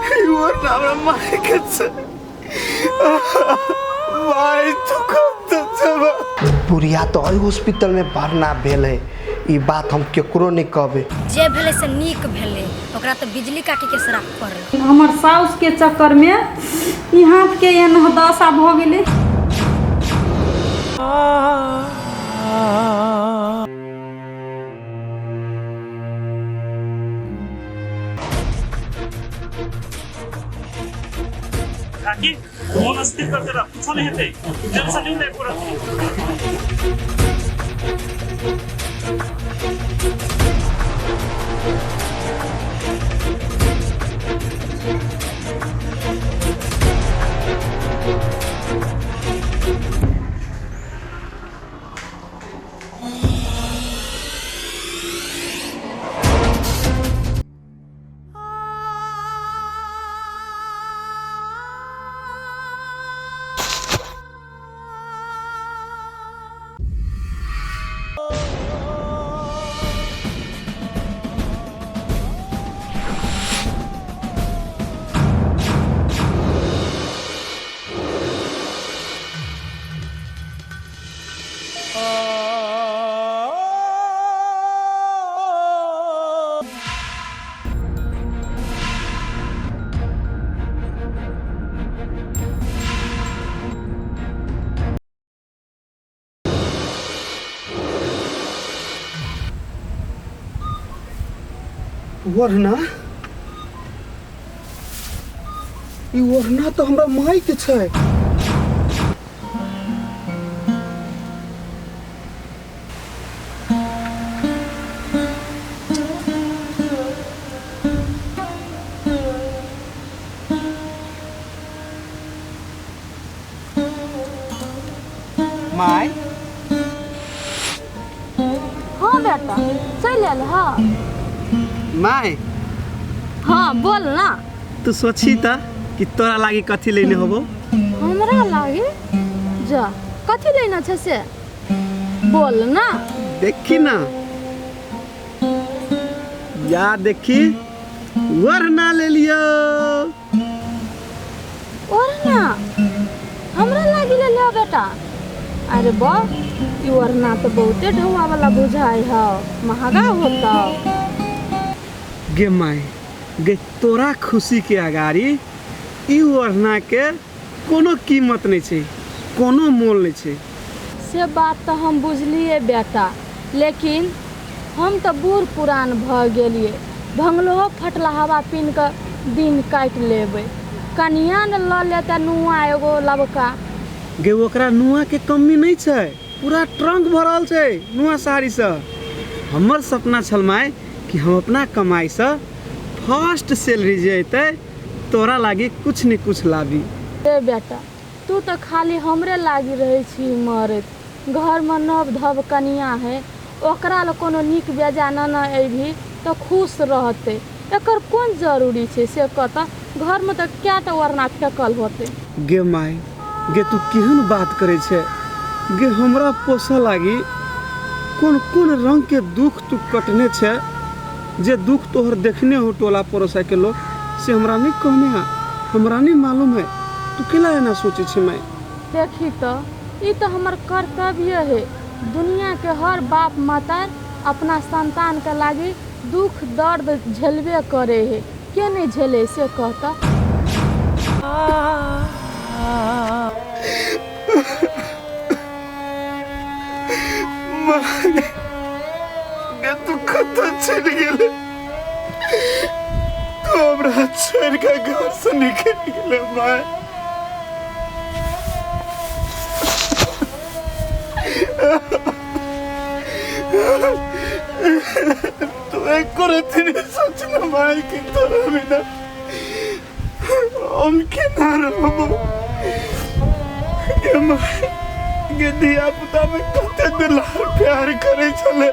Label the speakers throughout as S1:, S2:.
S1: ई ओढ़ना हमरा माय के छै। माय, तू कतऽ छबा?
S2: बुढ़िया तो एहि हॉस्पिटल में भरना भेल है, ई बात हम केकरो नहीं कहबे।
S3: जे भेलै से नीक भेलै, ओकरा तऽ बिजली काटैके श्राप पड़लै।
S4: हमर साउसके चक्करमे ई हाथके एहन दशा भऽ गेलै।
S5: काकी, मोन स्थिर कर देला, कुछो नहीं हेतै, टेंशन नहीं ले पड़त।
S2: ओढ़ना, ई ओढ़ना तऽ हमरा माय के छै।
S1: माय।
S6: हाँ बेटा, चलि आयल। हाँ
S1: माय।
S6: हाँ, बोल ना।
S1: तू सोची त कि तोरा लागी कथी लेने होबो।
S6: हमरा लागी? जा, कथी लेना छै से बोल ना।
S1: देखी ना, या देखी, वरना ले लियो।
S6: ओढ़ना हमरा लागी ले लियो बेटा? अरे बा, ई ओढ़ना तऽ बहुते ढौआ वाला बुझाइ हौ, महगा होतौ।
S1: गे माय गे, तोरा खुशी के अगाड़ी ई ओढ़ना के कोनो कीमत नहीं छै, कोनो मोल नहीं छै।
S6: से बात तऽ हम बुझलियै बेटा, लेकिन हम तऽ बूढ़ पुरान भऽ गेलियै, भंगलहो फटलहवा पिन्ह कऽ दिन काटि लेबै। कनिया ने लऽ लेतै नुआ एगो लबका।
S1: गे, ओकरा नुआ के कमी नहीं छै, पूरा ट्रंक भरल छै नुआ साड़ी से। हमर सपना छल माय कि हम अपना कमाई से फर्स्ट सैलरी जे अयतै तोरा लागी कुछ ने कुछ लाबी।
S6: ए बेटा, तू तऽ खाली हमरे लागी रहै छी मरैत। घरमे नव धव कनिया है, ओकरा लए कोनो नीक बेजा नेने अयबही तऽ खुश रहतै। एकर कोन जरूरी छै से कह तऽ? घरमे तऽ कएटा ओढ़ना फेकल होतै।
S1: गे माय गे, तू केहन बात करै छै गे? हमरा पोसऽ लागी कोन कोन रंग के दुख तू कटने छै, जे दुख तोहर देखने हो टोला पड़ोसा के लोग, से हमरा नहीं कहने है, हमरा नहीं मालूम है। तू केला एना सोचे छै माय?
S6: देखी तऽ, ई तऽ हमर कर्तव्य है। दुनियाके हर बाप माता अपना संतानके लागी दुख दर्द झेलबे करे है। के नहीं झेले से कहता?
S1: गे, तू कतऽ चलि गेलै? तू हमरा छोड़ि कऽ घरसँ निकलि गेलै माय। तू एको रत्ती नहि सोचने माय कि तोरा बिना हम केना रहबो। गे माय गे, धिया पुता में कते दुलार प्यार करै छलै,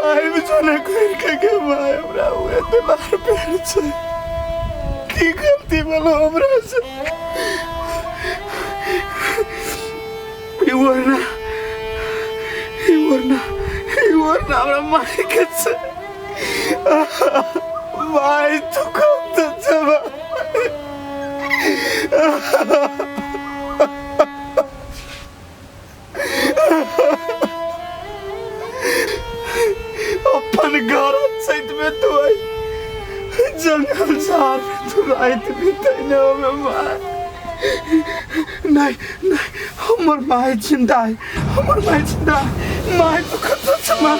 S1: आबि छलै घुरि के। गे माय, हमरा उहे दुलार प्यार छै। की गलती भेलो हमरा से? ई वरना, ई वरना, ई वरना हमरा माय के छै। माय तू कत जब अपन घर चैत में तू आई जंगल झाड़ में तू रात बितैने हो माय। नहीं नहीं, हमर माय जिंदा है, हमर माय जिंदा है। माय तू कत छ माय,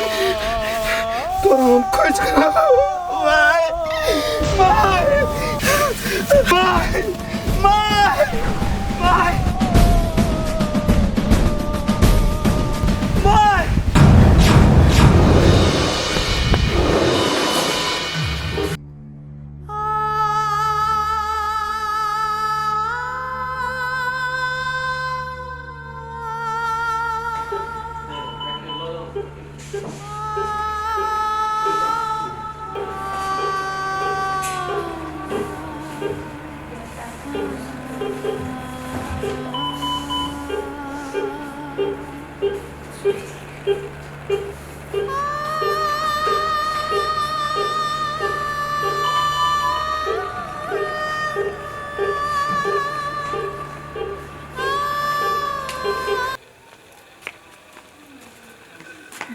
S1: तोरा हम खोज कर my my my my my my.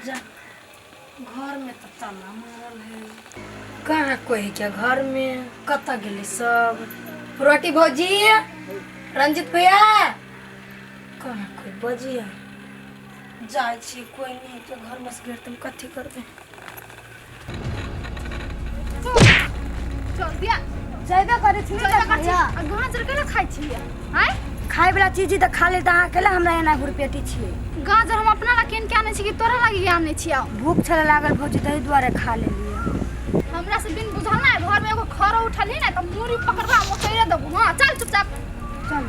S3: जा घर में तो ताला मारल है, कहाँ कोई है क्या घर में? कतऽ गेलै सब? रोटी भौजी, रंजित भैया, कहाँ कोई बजिया? जाइ छी, कोई नहीं है क्या घर में? से तुम कथी करबै?
S6: चल दिया।
S7: जयबे करै छी।
S6: चलबे करै छी। आ गाजर केना खाइ छियै आँय?
S3: खाय वाला चीज तऽ खा ले तऽ अहाँ केला हमरा एना घुरपेटी छियै।
S6: गाजर हम अपना ला कीन के आनै छी कि तोरा लागी आनै छियै?
S3: भूख छलै लागल भौजी, ताहि दुआरे खा लेलियै।
S6: हमरा से बिन बुझल ना घर में एगो खरो उठलही ने तऽ मूड़ी पकड़बा हम उतैरे देबो। हाँ चल चुपचाप
S3: चल।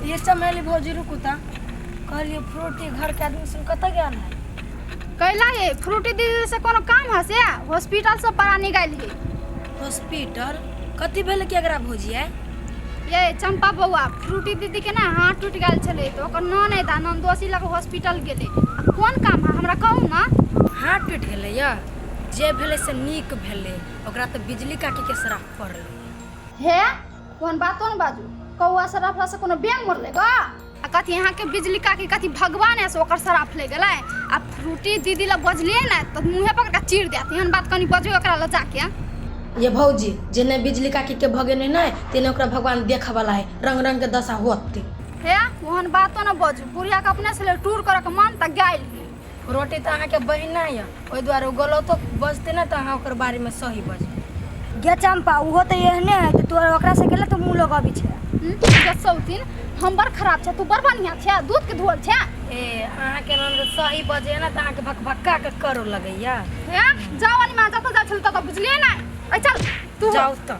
S3: ये चमेली भौजी रुकू तऽ कहलियै फ्रूटी घर के आदमी सुन कतऽ गेल है?
S6: कैला ये फ्रूटी दीदी से कोनो काम है से हॉस्पिटल से परा निकालि है।
S3: हॉस्पिटल कथी भेल कि एकरा भौजी है?
S6: ये चंपा बौआ, फ्रूटी दीदी के ना हाथ टूटि गेल छलै तऽ ओकर ननैद आ ननदोसी लग हॉस्पिटल गेलै। आ कोन काम है हमरा कहू ना?
S3: हाथ टूटि गेलै या जे भेलै से नीक भेलै, ओकरा तऽ बिजली काकी के श्राप पड़लै।
S6: हे कोन बातो न बाजू, कौआ सराफला से कोनो बेंग मरलै गा? आ कथी यहाँ के बिजली काकी कथी भगवान है से ओकर सराफ ले गेलै? आ फ्रूटी दीदी लग बजलियै ने तऽ मुँहे पकड़ के चीर देत। एहन बात कनी बजबै ओकरा लग जाके।
S3: ये भौजी जेने बिजली काकी के भगेने नहीं तेने ओकरा भगवान देखे वाला है, रंग रंग के दशा होते।
S6: हे ओहन बातो न बजू, बुढ़िया के अपने से टूर करे के मन तऽ गाइल।
S3: रोटी तऽ अहाँके बहिना यऽ, ओहि दुआरे ओ गलतो बजतै ने तऽ अहाँ ओकर बारेमे सही बजबै। गे चंपा उहो तऽ एहने है तऽ तोरा ओकरा से गेला तऽ मुँह लगबी छै।
S6: सौतीन हम बड़ खराब छै, तू बड़ बढ़िया छै, दूध के धोल छै।
S3: ए अहाँके ननद सही बजै ने तऽ अहाँके भकभक्का के करो लगैया।
S6: हे जाओ अनिमा, जतऽ जाइ छल ततऽ बुझलियै ने। ऐ चल तू
S3: जाउ तऽ।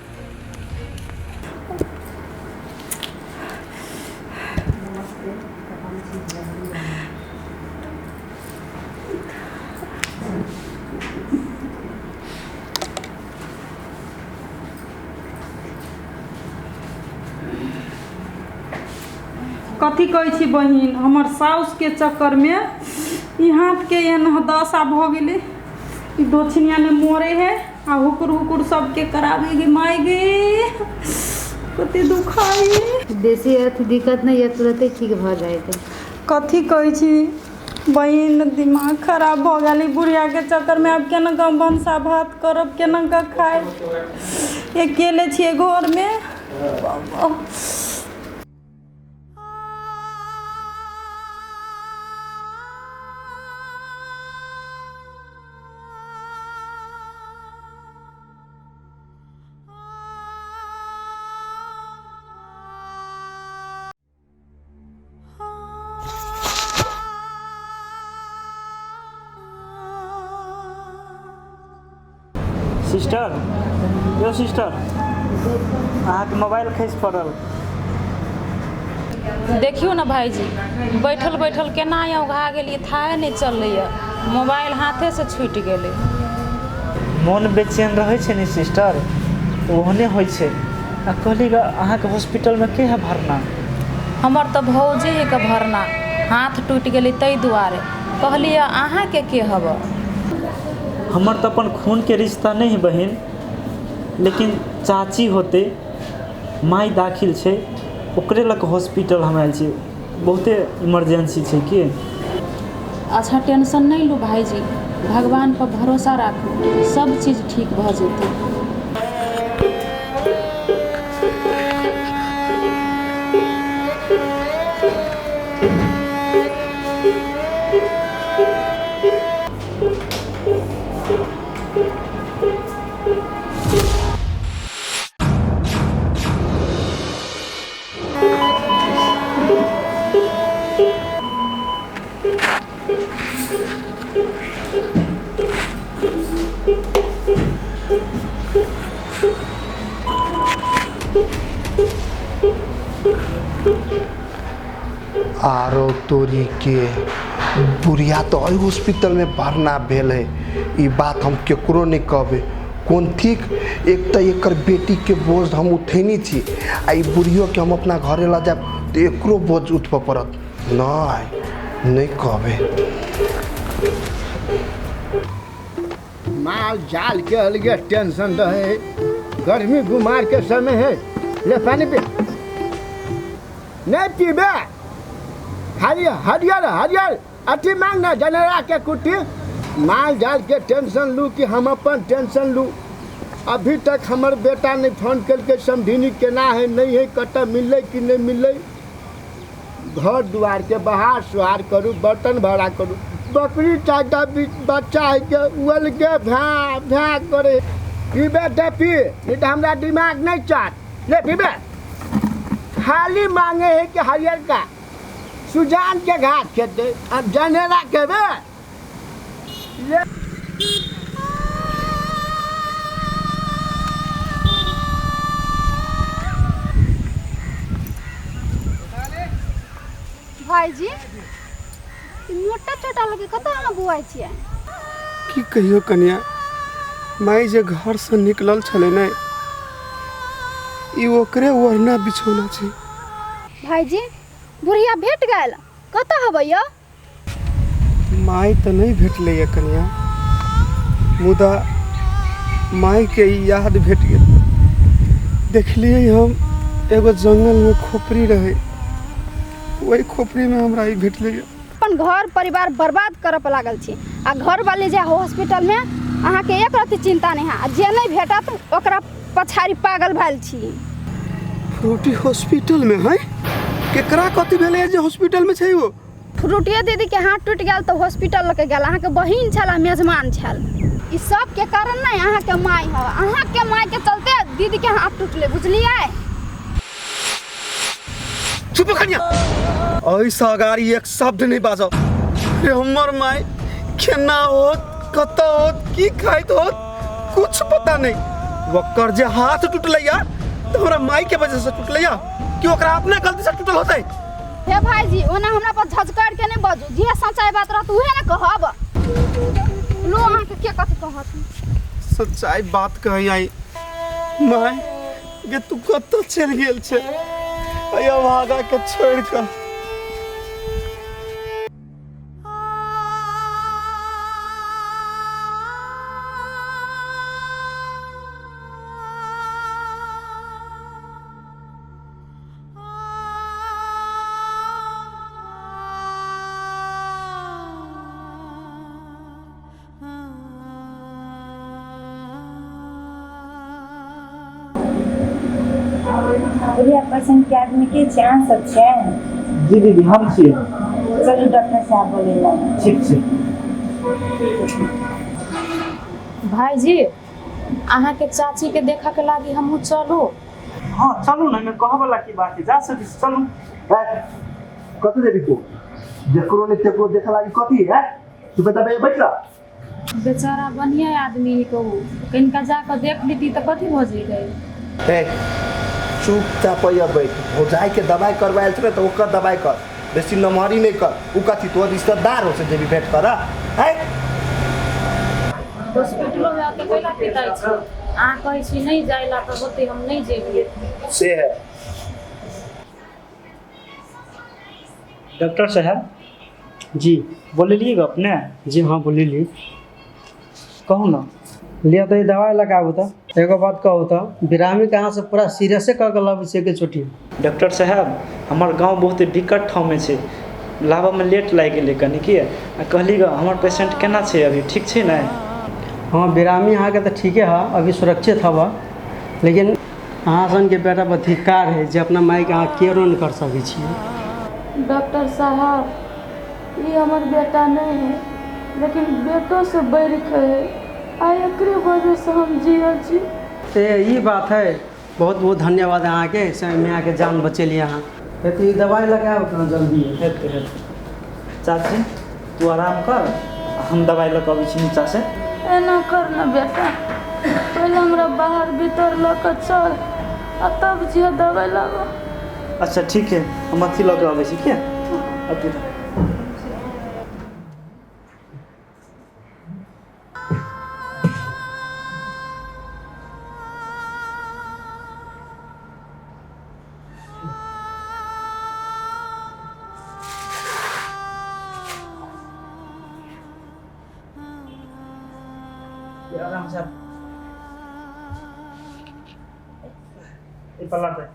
S4: कथी कहै छी बहिन, हमर साउसके चक्करमे ई हाथके एहन दशा भऽ गेलै। ई दक्षिणिया ने मरे है आ हुकुर हुकुर सबके कराबे गे माय गे, कते दुखाई।
S7: बेसी अथी दिक्कत नहि यऽ, तुरते ठीक भऽ जायत।
S4: कथी कहै छी बहिन, दिमाग खराब भऽ गेल ई बुढ़ियाके चक्करमे। आब केना कऽ भनसा भात करब, केना कऽ खायब? अकेले छियै घरमे।
S5: सिस्टर, यो सिस्टर, अहाँके मोबाइल खसि पड़ल।
S8: देखियौ ने भाइजी, बैठल बैठल केना औघा गेलियै थाहे नहि चलैए, मोबाइल हाथेसँ छूटि गेलै।
S5: मोन बेचैन रहै छै ने सिस्टर, तऽ ओहने होइ छै। आ कहली ग, अहाँके हॉस्पिटलमे के है भरना?
S8: हमर तऽ भौजी है के भरना, हाथ टूटि गेलै ताहि दुआरे। कहलियै अहाँके के हबऽ?
S5: हमर तऽ अपन खूनके रिश्ता नहि है बहिन, लेकिन चाची होतै, माय दाखिल छै, ओकरे लऽ कऽ हॉस्पिटल हम आयल छी। बहुते इमरजेंसी छै की।
S8: अच्छा टेंशन नहि लू भाइजी, भगवान पर भरोसा राखू, सब चीज ठीक भऽ जेतै।
S2: आरो तोरी के बुढ़िया तो एहि हॉस्पिटल में भरना भेल है। ई बात हम केकरो नहीं कहबै। कोन ठीक, एक तऽ एकर बेटी के बोझ हम उठेने छी आ ई बुढ़ियो के हम अपना घरे लऽ जायब तऽ एकरो बोझ उठबऽ पड़त। नहीं नहीं कहबै।
S9: माल जाल के अलगे टेंशन रहे, गर्मी गुमार के समय है। ले पानी पी। नहीं पीबे, खाली हरियर हरियर अथी मांग ना जनरा के कुट्टी। माल जाल के टेंशन लू कि हम अपन टेंशन लू। अभी तक हमर बेटा नहीं फोन करके समझिनी केना है नहीं है, कतऽ मिललै कि नहीं मिललै। घर दुआर के बहार सुहार करू, बर्तन भरा करू। बकरी चारिटा बच्चा है के उल के भै भै करे। पीबे तऽ पी, नहीं तो हमरा दिमाग नहीं चाट। ले पीबे। खाली मांगे है कि हरियर का सुजान के घास खेते, अब जनेरा के बे। ले
S10: भाईजी, ई मोटा चोटा लगे कतऽ अहाँ बौआइ छियै?
S1: की कहियो कनिया, माई जे घर से निकलल छलै ने, ई ओकरे ओढ़ना बिछौना छै।
S10: भाईजी, बुढ़िया भेट गेल, कतऽ हबै यौ?
S1: माई तऽ नहीं भेटलै ये कनिया, मुदा माई के ई याद भेट गेल। देखलियै हम एगो जंगल में खोपड़ी रहे, वही खोपड़ी में हमरा ई भेटलै।
S10: अपन घर परिवार बर्बाद करऽ पर लागल छी आ घर वाली जे हॉस्पिटल में अहाँके एक रत्ती चिंता नहीं है, आ जे नहीं भेटत ओकरा पछाड़ी पागल भेल छी।
S1: फ्रूटी हॉस्पिटल में है? केकरा कथी भेलै जे हॉस्पिटल में छै वो?
S10: फ्रूटिया दीदी के हाथ टूटि गेल तऽ हॉस्पिटल लऽ के गेल। अहाँके बहिन छल आ मेजमान छल। ई सब के कारण नहीं अहाँके माय है, अहाँके माय के चलते दीदी के हाथ टूटले, बुझलियै?
S1: चुप कनिया, ऐसा अगाड़ी एक शब्द नहीं बाजब। रे हमर माय केना होत, कतऽ होत, की खाइत होत, कुछ पता नहीं। ओकर जे हाथ टूटलै या तऽ हमरा माय के वजह से टूटलै या कि ओकरा अपने गलती से टूटल होतै?
S10: हे भाईजी, ओना हमरा पर झझकार के नहीं बाजू, जे सच्चाई बात रहत उहे ने कहब। लो अहाँके के कथी कहत?
S1: सच्चाई बात कही आई my गे, तू कतऽ चलि गेल छै अया भागा के छोड़ कऽ?
S11: बुढ़िया पेशेंट के आदमी के छै, अहाँ सब छियै?
S5: जी दीदी हम छियै।
S11: चलू डॉक्टर साहब बोले ला।
S5: ठीक छै।
S8: भाईजी, अहाँके चाची के देखऽ के लागी हमहूँ चलू?
S5: हाँ चलू ने, एहिमे कहऽ वाला की बात है, जा सकै छी, चलू।
S2: कतऽ जेबी तू? जकरो ने तेकरो देखऽ लागी कथी है? तू बेटा बैठ रह।
S8: बेचारा बढ़िया आदमी है कहू, कनिका जाकऽ देख लीती तऽ कथी भऽ जेतै?
S2: ए चुपचाप अइया बैठ। भौजाई के दवाई करवायल छै ने तऽ ओकर दवाई कर, बेसी नमहरी नहीं कर। उ कथी तोहर रिश्तेदार हो से जेबी भेंट कर है?
S8: हॉस्पिटलो में आके कैला पिताइ छी? अहाँ कहै छी नहीं जाय ला तऽ होतै हम नहीं जेबै।
S2: से है।
S5: डॉक्टर साहब
S12: जी
S5: बोललिए अपने?
S12: जी हाँ बोलली।
S1: कहू ने। लिअ तऽ ई दवाइ लगाबू। तऽ एगो बात कहू तऽ, बिरामीके अहाँ सब पूरा सीरियसे कऽ के लबै छियै कि छुट्टी?
S5: डॉक्टर साहेब, हमर गाँव बहुते विकट ठाममे छै, लाबऽमे लेट लागि गेलै कनि। की आ कहली गऽ, हमर पेशेंट केना छै अभी? ठीक छै ने?
S1: हँ, बिरामी अहाँके तऽ ठीके है, अभी सुरक्षित हवा, लेकिन अहाँ सनके बेटा पर धिक्कार है जे अपना मायके अहाँ केयरो नहि कर सकै छियै।
S6: डॉक्टर साहब, ई हमर बेटा नहि है, लेकिन बेटोसँ बढ़ि कऽ है आ एकरे वजहसँ हम जियल छी।
S1: से ई बात है। बहुत बहुत धन्यवाद अहाँके, समय अहाँके जान बचेलियै अहाँ। तऽ ई दवाइ लगायब अपना जल्दी।
S5: हेतै, हेतै। चाची, तू आराम कर, हम दवाइ लऽ कऽ अबै छी नीचासँ।
S6: एना कर ने बेटा, पहिले हमरा बाहर भीतर लऽ कऽ चल आ तब जिह दवाइ लाबऽ।
S5: अच्छा, ठीक है, हम अथी लऽ कऽ अबै छी। किया अथी आराम से ई पल्ला दे।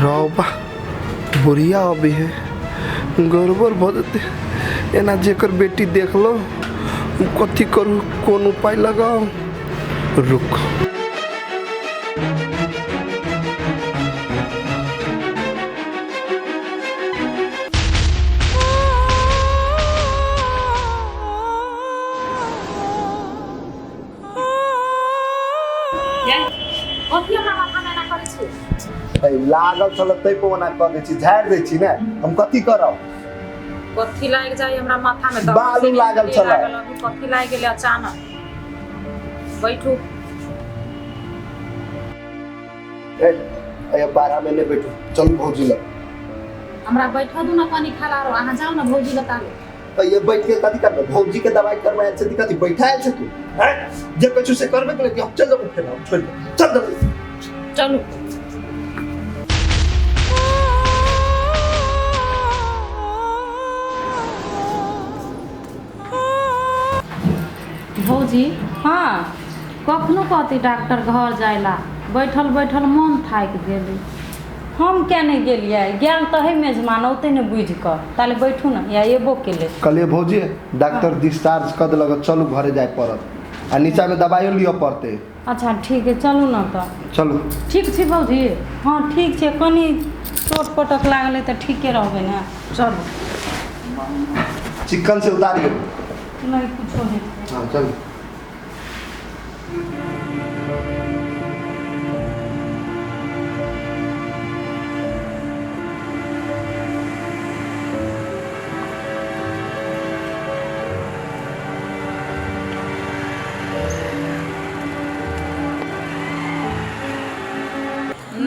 S2: रौबा, बुढ़िया अभी है, गड़बड़ भऽ जेतै। एना जेकर बेटी देख लो, कथी करू? कोन उपाय लगाउ? रुक।
S8: कथी हमरा माथामे एना करै छी?
S12: लागल छल तै पर ओना कऽ दै छी, झाड़ि दै छी ने। हम कथी करब?
S8: कथी लागि जाइ हमरा माथामे तऽ?
S12: बालू लागल छलै।
S8: लागल, अभी कथी लागि गेलै अचानक? बैठू।
S12: ए, ए, बारह में नहि बैठू, चलू भौजी लग।
S8: हमरा बैठऽ दू ने कनी खाला रो, अहाँ जाउ ने भौजी लग ताले।
S12: तऽ ये बैठ के कथी करबै? भौजी के दवाई करबै आयल छै? कथी बैठा आयल छै तू? हैं, जे कहै से करबे केले कि हम चल जेबो? फेर हम छोड़ि दे, चल जल्दी।
S8: चलू। भौजी।
S4: हँ।
S8: कखनो कहती डॉक्टर घर जाय ला, बैठल बैठल मन थाकि गेलै।
S4: हम किया नहि गेलियै? गेल तऽ है मेजमान, औतै ने बुझि कऽ। ताले बैठू ने, या एबो केलै।
S12: कहलियै भौजी, डॉक्टर डिस्चार्ज कऽ देलक, चलू घरे जाय पड़त आ नीचामे दवाइयो लिअ पड़तै।
S4: अच्छा, ठीक है, चलू ने तऽ।
S12: चलू।
S8: ठीक छी भौजी?
S4: हँ, ठीक छै। कनि चोट पटक लागलै तऽ ठीके रहबै ने।
S8: चलू।
S12: चिकन से उतारियौ।
S4: नहि कुछो नहि।
S12: हँ, चलू।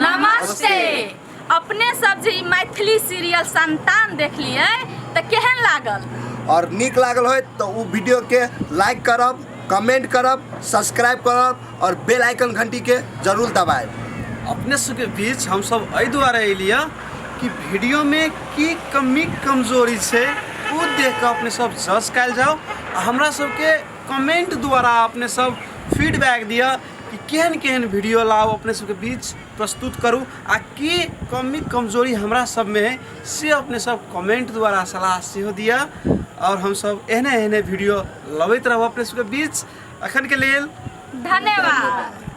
S6: नमस्ते। अपने सब जे ई मैथिली सीरियल संतान देखलियै तऽ केहन लागल?
S12: और नीक लागल होय तऽ ओ वीडियो के लाइक करब, कमेंट करब, सब्सक्राइब करब और बेल आइकन घंटी के जरूर दबाएब।
S1: अपने सबके बीच हमसब एहि दुआरे एलियै कि वीडियोमे की कमी कमजोरी छै, ओ देख कऽ अपने सब जज कयल जाउ आ हमरा सबके कमेंट द्वारा अपने सब फीडबैक दिअ कि केहन केहन वीडियो लाउ, अपने सबके बीच प्रस्तुत करू आ की कमी कमजोरी हमरा सबमे है, से अपने सब कमेंट द्वारा सलाह सेहो दिअ और हमसब एहने एहने वीडियो लबैत रहब अपने सबके बीच। अखन के लेल
S6: धन्यवाद।